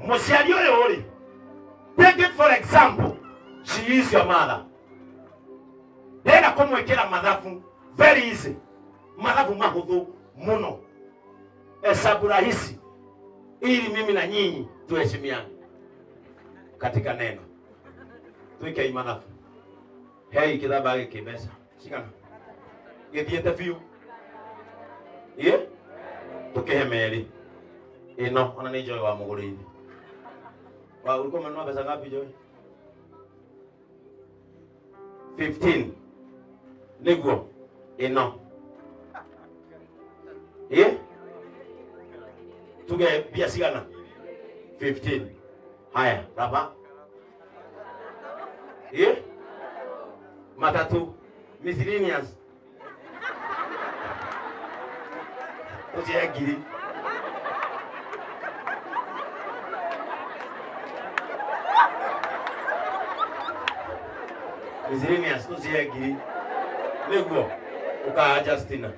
Mũciari ũyũ rĩ, take it for example, she is your mother. Ndĩrenda kũmwĩkĩra mathabu very easy, mathabu mahũthũ mũno, hesabu rahisi, ili mimi na nyinyi tuheshimiane katika neno. Twĩkei mathabu. Hei kĩthamba gĩkĩ mbeca cigana gĩthiĩte biũ ĩ tũkĩhe merĩ ĩno ona nĩ Joy wamũgũrĩire. Wa ulikuwa umenunua pesa ngapi Joy? 15 nĩguo ĩno ĩ tuge mbia cigana 15. Haya raba ĩ matatu miscellaneous tũcihe ngiri miscellaneous tũcihe ngiri nĩguo ũkaa Justina.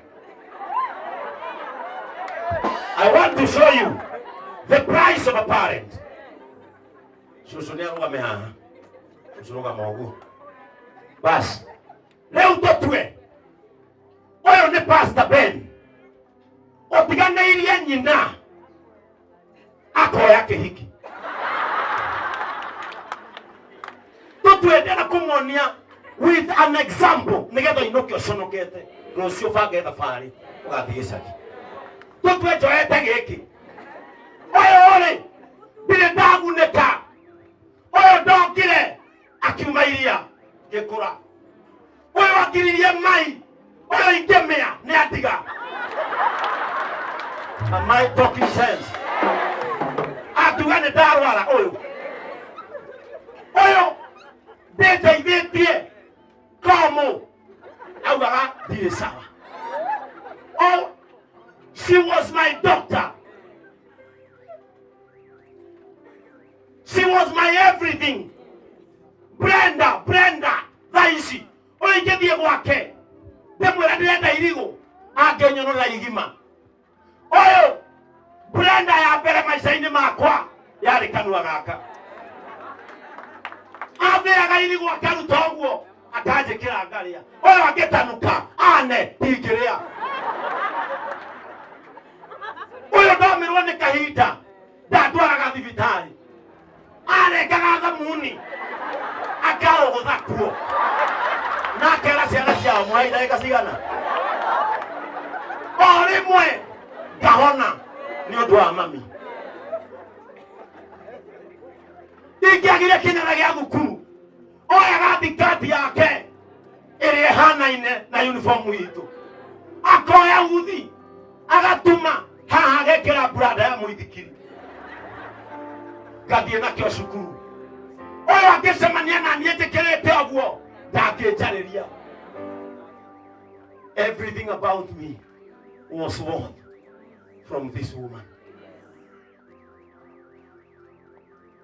I want to show you the price of a parent. Cucu nĩ arũgame haha. Cucu rũgama ũguo. Bas. Rĩu tũtue ũyũ nĩ Pastor Ben ũtiganĩirie nyina akoya kĩhiki. Tũtue ndĩrenda kũmuonia with an example nĩgetha inũke ũconokete rũciũ bange thabarĩ ũgathiĩ gĩcagi. Tũtue njoete gĩkĩ ũyũ rĩ ndirĩ ndagunĩka ũyũ ndokire akiuma iria ngĩkũra ũyũ akiririe mai ũyũ ingĩmĩa nĩ atiga. Am I talking sense? Akiuga nĩ ndarwara ũyũ ũyũ ndĩndeithĩtie komũ augaga ndirĩ sawa. Oh, she was my doctor. She was my everything. Brenda, Brenda, thaa ici ũyũ ingĩthiĩ gwake ndĩmwĩra ndĩrenda irigũ angĩnyonora igima. Ũyũ Brenda ya mbere maica-inĩ makwa yarĩ kanua gaka. Athĩaga irigũ akaruta ũguo akanjĩkĩra ngarĩa. Ũyũ angĩtanuka ane ndingĩrĩa. Ũyũ ndomirwo nĩ kahinda ndatwaraga thibitarĩ arengaga thamuni akaũgũtha kuo na akera ciana ciao mwai ndagĩka cigana o rĩmwe ngahona nĩ ũndũ wa mami. Ingĩagire kĩnyana gĩa thukuru oyaga thikati yake ĩrĩa ĩhanaine na uniform itũ akoya uthi agatuma haha agekĩra branda ya mũithikiri ngathiĩ nakĩo cukuru. Ũyũ angĩcemania na niĩ njĩkĩrĩte ũguo ndangĩnjarĩria. Everything about me was worth from this woman.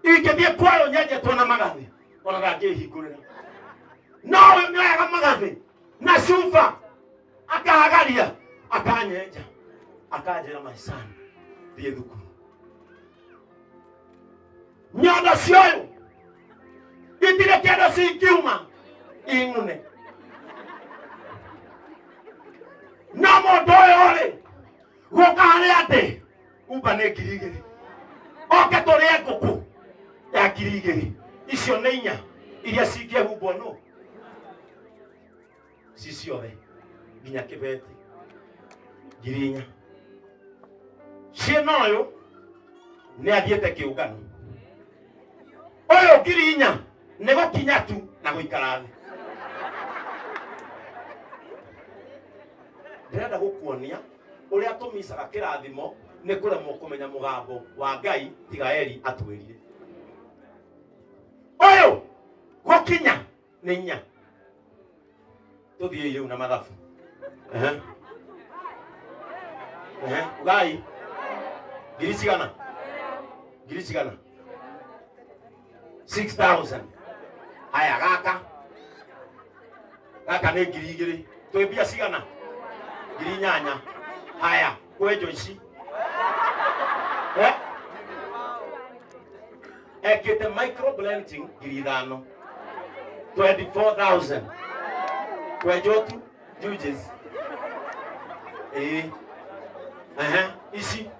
Ingĩthiĩ kwayo nyenjetwo na magathĩ ona ndangĩhingũrĩra no ũyũ nĩoyaga magathĩ na cuba akahagaria akanyenja akanjĩra my son thiĩ thukuru. Nyondo cioyũ itirĩ kĩndũ cingiuma ing'une no mũndũ ũyũ rĩ gũka harĩa ndĩ umba nĩ 2000 oke tũrĩe ngũkũ ya 2000 icio nĩ inya iria cingĩhumbwo nũ ci ciothe nginya kĩbeti 4000 ciĩna ũyũ nĩ athiĩte kĩũngano ũyũ 4000 nĩ gũkinya tu na gũikara thĩ. Ndĩrenda gũkuonia ũrĩa tũmicaga kĩrathimo nĩ kũremwo kũmenya mũgambo wa Ngai tiga Eli atwĩrire. Ũyũ gũkinya nĩ inya tũthiĩ rĩu na mathabu. Ehe. Ehe, ugai ngiri cigana ngiri cigana 6000. Haya gaka gaka nĩ 2000 twĩ mbia cigana 8000. Haya kwenjo ici. Eh? Ekĩte micro blending 5,000. 24,000. Kwenjwo tu juices. Ĩĩ. Ehe, ici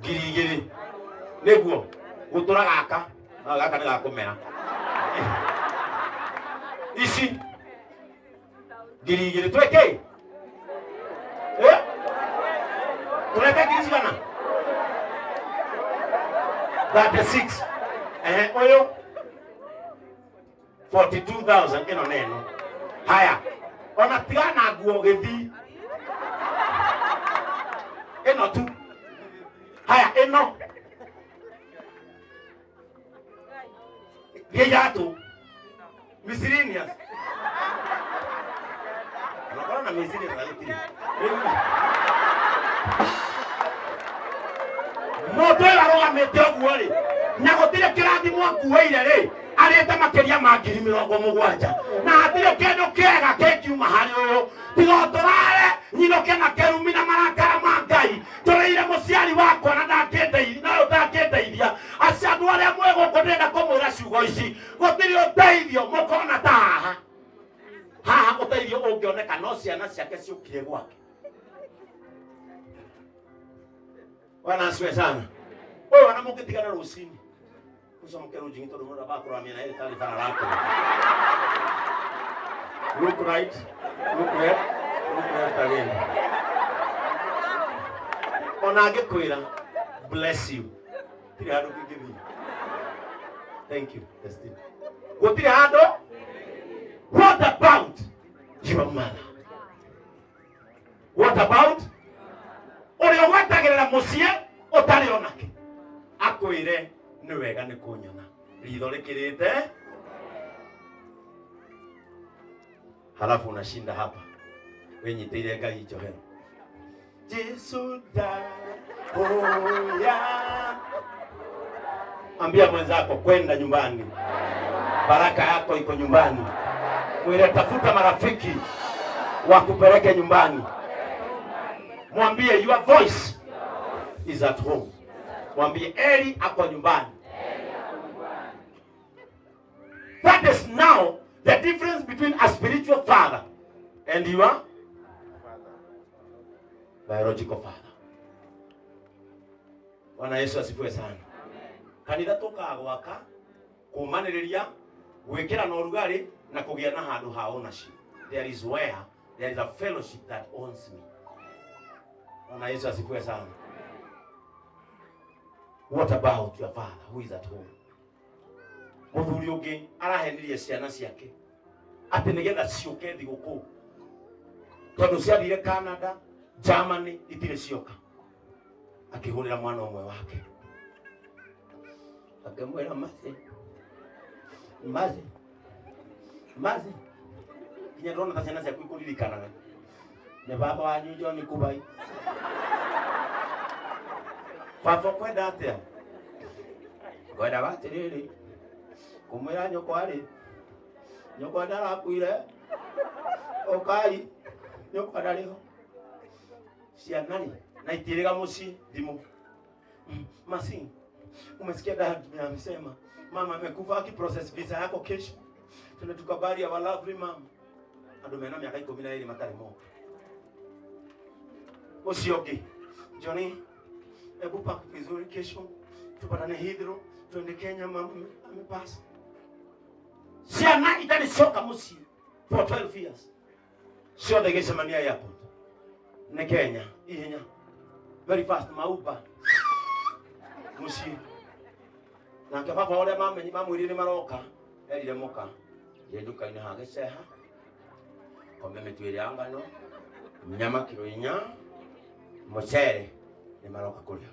2,000. Nĩguo gũtũra gaka. No gaka nĩ gakũmera. Ici 2,000 twĩkĩ? Eh? Tũreka ngiri cigana? 36. Ehe, ũyũ 42,000 ĩno nĩ ĩno. Haya, ona tigana na nguo gĩthii. Ĩno tu. Haya, ĩno. Gĩa iratũ. Miscellaneous. Onakorwo na miscellaneous na gũtirĩ. Mũndũ ũyũ arũgamĩte ũguo rĩ, na gũtirĩ kĩrathimo akuĩire rĩ, arĩte makĩria ma 70,000 na hatirĩ kĩndũ kĩega kĩngiuma harĩ ũyũ tiga o tũrare nyinũke na kĩrumi na marakara ma Ngai tũrĩire mũciari wakwa na ndangĩndeithia na ũyũ ndangĩndeithia. Acio andũ arĩa mwĩ gũkũ ndĩrenda kũmwĩra ciugo ici, gũtirĩ ũteithio mũkona ta haha. Haha ũteithio ũngĩoneka no ciana ciake ciũkire gwake. Bwana asifiwe sana. Ũyũ ona mũngĩtigana rũcinĩ ucomoke rũnjingi tondũ mũndũ ambaga kũrora mĩena ĩrĩ tarĩ bara rakũra. Look right, look left, look left again. Ona angĩkwĩra bless you, tirĩ handũ kĩngĩthiĩ. Thank you, Destiny. Gũtirĩ handũ. What about your mother? What about ũrĩa ũgwetagĩrĩra mũciĩ ũtarĩ onake akwĩre nĩ wega nĩ kũnyona ritho rĩkĩrĩte halafu unashinda hapa wĩnyitĩire Ngai njohero. Jesu ndahoya. Ambia mwenzako kwenda nyumbani, baraka yako iko nyumbani. Mwire tafuta marafiki wakupeleke nyumbani. Mwambie your voice is at home. Mwambie Eli ako nyumbani. That is now the difference between a spiritual father and your biological father. Bwana Yesu asifiwe sana. Kanitha tũkaga gwaka kũmanĩrĩria gwĩkĩra na ũrugarĩ na kũgĩa na handũ ha ownership. There is where there is a fellowship that owns me. Bwana Yesu asifiwe sana. What about your father who is at home? Mũthuri ũngĩ arahenirie ciana ciake atĩ nĩgetha ciũke thigũkũ tondũ ciathire Canada, Germany itirĩ cioka. Akĩhũrĩra mwana ũmwe wake akĩmwĩra mathi mathi mathi nginya ndĩrona ta ciana ciaku ikũririkanaga nĩ baba wanyu John Kubai. Baba ũkwenda atĩa? Ngwendaga atĩrĩrĩ kũmwĩra nyũkwa rĩ, nyũkwa ndarakuire, ũkai nyũkwa ndarĩ ho. Ciana rĩ na itiĩrĩga mũciĩ thimũ. Masi, umesikia dad amesema mama amekufa, akiprocess visa yako kesho twende tukabari our lovely mama. Andũ mena mĩaka 12 matarĩ moka. Ũcio ũngĩ, Johnny, hebu pack vizuri, kesho tupatane Heathrow twende Kenya, mama amepasa. Ciana itarĩ coka mũciĩ for 12 years ciothe igĩcemania airport nĩ Kenya ihenya very fast mauba mũciĩ. Nake baba ũrĩa mamenyi mamwĩrire nĩ maroka, erire mũka thiĩ nduka-inĩ ha gĩceha kombe mĩtu ĩrĩa ya ngano, nyama kiro 4, mũcere, nĩ maroka kũrĩa.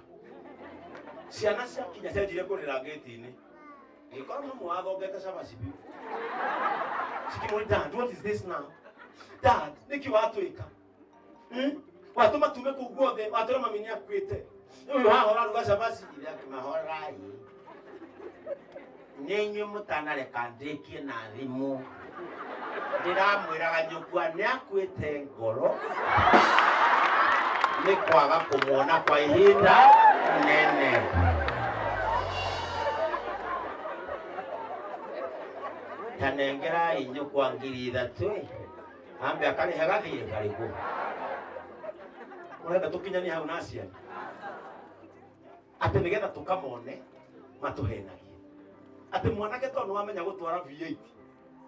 Ciana ciakinya cianjire kũrĩra ngĩti-inĩ, igĩkorwo mamu wathongete cabaci biũ. Cikĩmũria, dad, what is this now? Dad, nĩkĩ watwĩka? Watũma tume kũu guothe, watwĩra mami nĩ akuĩte, ũyũ haha ũraruga cabaci. Ithe akĩmahorai, nĩ inyuĩ mũtanareka ndĩkie na thimũ, ndĩramwĩraga nyũkwa nĩ akuĩte ngoro nĩ kwaga kũmuona kwa ihinda inene. Nengera inyo kwa 3,000 ambe akarihe gathire kariku urenda tukinyanie hau na aciari ati nigetha tukamone matuhenagie ati mwanake tondu wamenya gutwara V8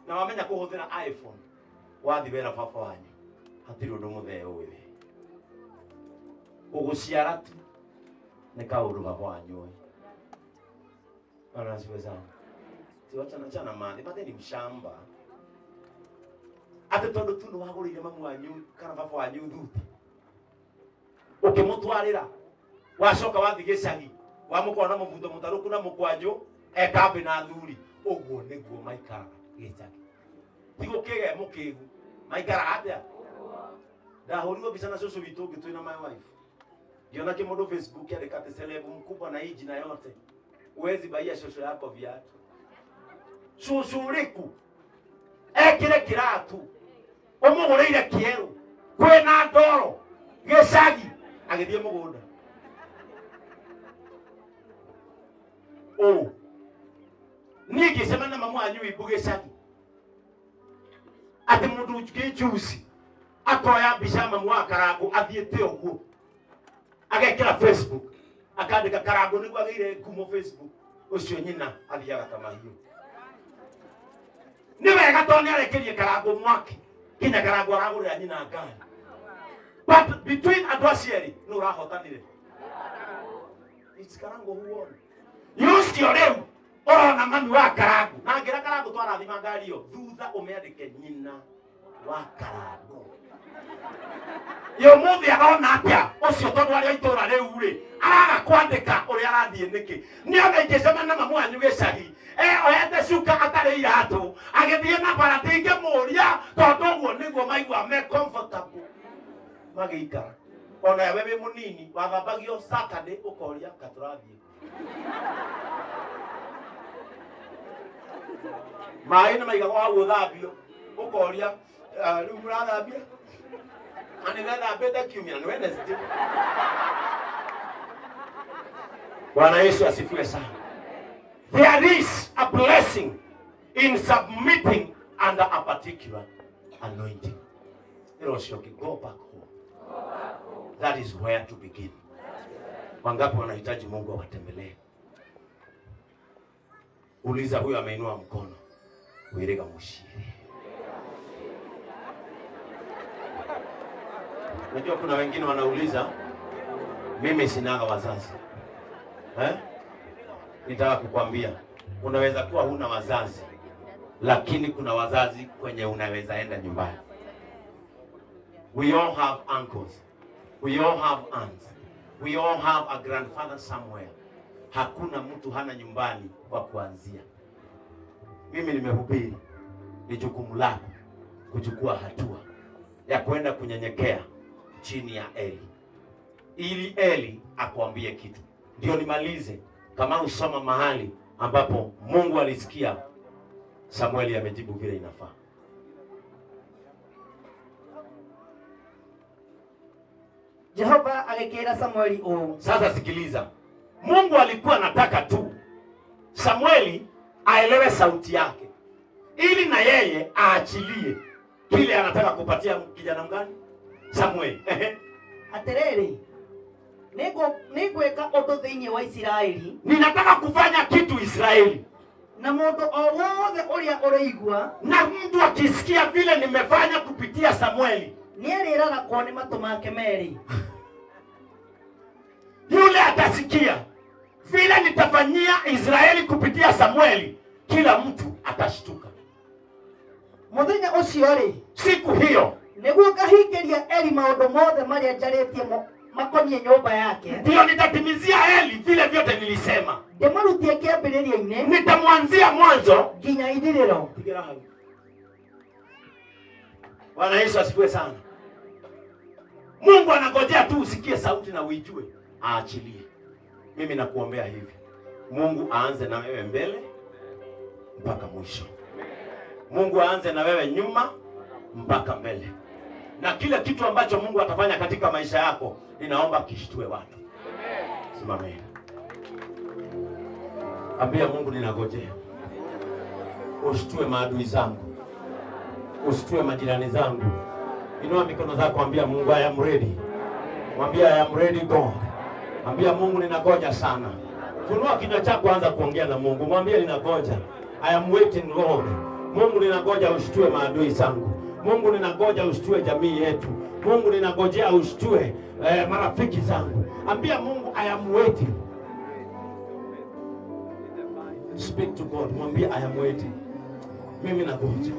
na wamenya kuhuthira iPhone wathi wera baba wanyu hatiri undu muthee uwi we uguciara tu ni kaundu baba wanyu uwi. Bwana asifiwe sana. Tiwachana chana mathi mathi ni mshamba ati tondu tu niwagurire mamu wanyu kana baba wanyu thuti ukimutwarira wacoka wathi gicagi wamukora na mubuto mutaruku na mukwanju ekambi na thuri uguo niguo maikaraga gicagi ti gukige mukigu maikaraga atia. Ndahurirwo mbica na cucu witu ungi twina my wife ngiona kimundu Facebook andika ati celeb mkubwa na hii jina yote uwezi baia shosho yako viatu. Cucu uriku ekire kiratu umugurire kieru kwina ndoro gicagi agithie mugunda o nie ngicemania na mamu wanyu imbu gicagi ati mundu ngijuici akoya mbica mamu wa Karangu athiite uguo agekira Facebook akandika Karangu niguo ageire ngumo Facebook ucio nyina athiaga ta mahiu. Ni wega to ni arekerie Karangu mwaki kinya Karangu aragurira nyina ngari but between andu acio eri no urahotanire. It's Karangu who won. Yucio riu urona mami wa Karangu na ngira Karangu twarathima ngari iyo thutha umiandike nyina wa Karangu. Yo muthi arona atia ucio tondu aria itura riu ri araga kwandika uria arathie niki ni ona ingicemania na mamu wanyu gicagi oete cuka atari iratu agithie na bara ndingimuria tondu uguo niguo maigua me comfortable magiikara. Ona we wi munini wathambagio Saturday ukoria katurathie maĩ nĩ maigagwo hau ũthambio ũkoria rĩu mũrathambia na nĩmethambĩte kiumia nĩ Wednesday. Bwana Yesu asifiwe sana. There is a blessing in submitting under a particular anointing. Go back home. That is where to begin. Wangapi wanahitaji Mungu awatembelee? Uliza huyo ameinua mkono. Wirega mushiri. Unajua kuna wengine wanauliza mimi sinaga wazazi. Nitaka kukwambia unaweza kuwa huna wazazi lakini kuna wazazi kwenye unaweza enda nyumbani. We all have uncles. We all have aunts. We all have a grandfather somewhere. Hakuna mtu hana nyumbani kwa kuanzia. Mimi nimehubiri, ni jukumu lako kuchukua hatua ya kwenda kunyenyekea chini ya Eli ili Eli akwambie kitu. Ndio nimalize kama usoma mahali ambapo Mungu alisikia Samueli amejibu vile inafaa. Jehova agikira Samueli uu. Sasa sikiliza. Mungu alikuwa anataka tu Samueli aelewe sauti yake ili na yeye aachilie kile anataka kupatia kijana mgani? Samueli. Aterere ningwika undu thiini wa Israeli. Ninataka kufanya kitu Israeli. Na mundu o wothe uria uraigua, na mtu akisikia vile nimefanya kupitia Samueli, nieriraga ni matu make meri. Yule atasikia vile nitafanyia Israeli kupitia Samueli, kila mtu atashtuka. Muthenya ucio ri, siku hiyo niguo ngahingiria Eli maundu mothe maria njaritie makonie nyumba yake. Ndio nitatimizia Eli vile vyote nilisema. Ndimarutie kiambiriria-ini, nitamwanzia mwanzo nginya ithiriro. Bwana Yesu asifiwe sana. Mungu anangojea tu usikie sauti na uijue, aachilie. Mimi nakuombea hivi, Mungu aanze na wewe mbele mpaka mwisho. Mungu aanze na wewe nyuma mpaka mbele. Na kila kitu ambacho Mungu atafanya katika maisha yako, ninaomba kishtue watu. Simameni. Ambia Mungu ninagojea. Ushtue maadui zangu, ushtue majirani zangu. Inua mikono zako, ambia Mungu, I am ready. Mwambie I am ready God. Ambia Mungu ninagoja sana. Funua kinywa chako, anza kuongea na Mungu. Mwambie ninagoja. I am waiting Lord. Mungu ninagoja ushtue maadui zangu. Mungu ninagoja ushtue jamii yetu. Mungu ninagojea ushtue marafiki zangu. Ambia Mungu I am waiting. Speak to God. Mwambie I am waiting. Mimi nagoja.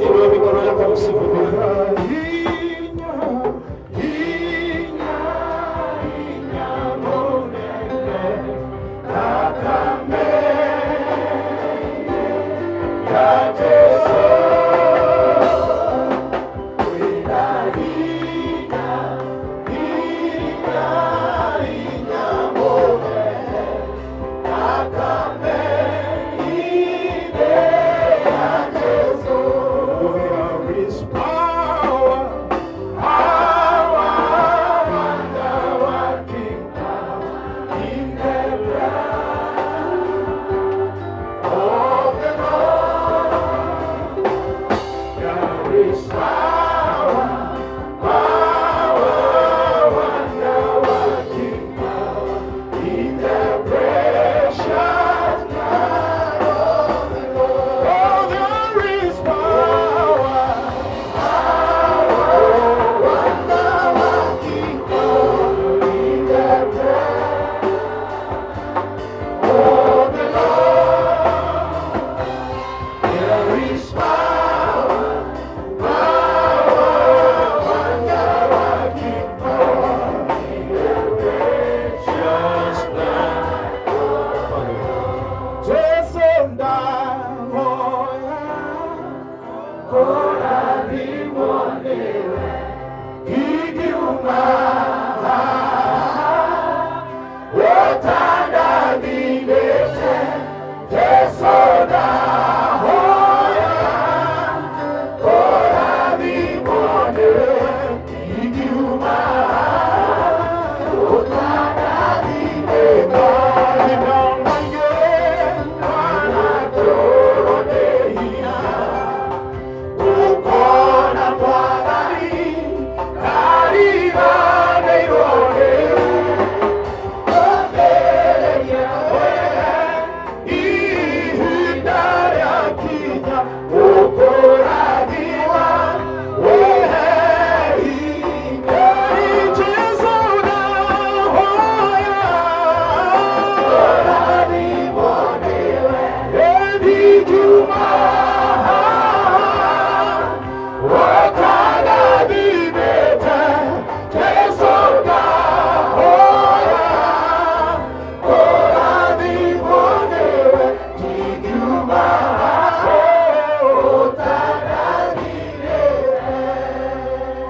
Inua mikono yako msifu Bwana.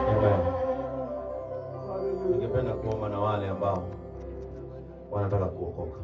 Amen. Ningependa kuomba na wale ambao wanataka kuokoka.